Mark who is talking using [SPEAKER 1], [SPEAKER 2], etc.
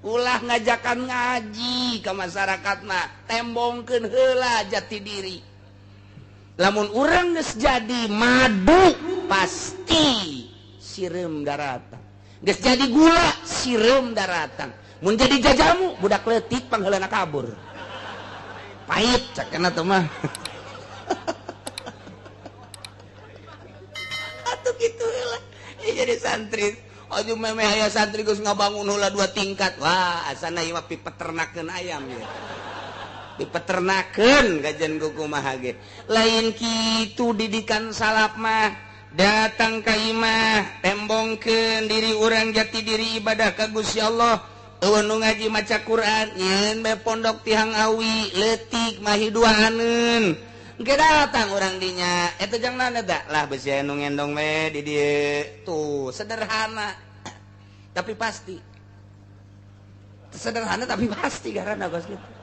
[SPEAKER 1] Ulah ngajakan ngaji ke masyarakat mah, tembongkeun heula jati diri. Lamun urang geus jadi madu pasti sireum daratan. Geus jadi gula sireum daratan. Mun jadi jajamu budak leutik pangheulana kabur. Pahit cakena teh mah. Atuh kitu heula. Jadi santri aja memeh aya santri geus ngabangun heula 2 tingkat. Wah, asana ieu mah pipeternakeun ayam ieu. Dipeternakeun kajian kumaha ge. Lain kitu didikan salaf mah, datang ka imah tembongkeun diri urang jati diri ibadah ka Gusti Allah. Eueuh nu ngaji maca Quran nyeun bae pondok tihang awi leutik mahi duaaneun. Engke datang urang dinya eta jang naon eta lah besi anu ngendong we di dieu. Tuh sederhana tapi pasti. Sederhana tapi pasti karena kos kitu.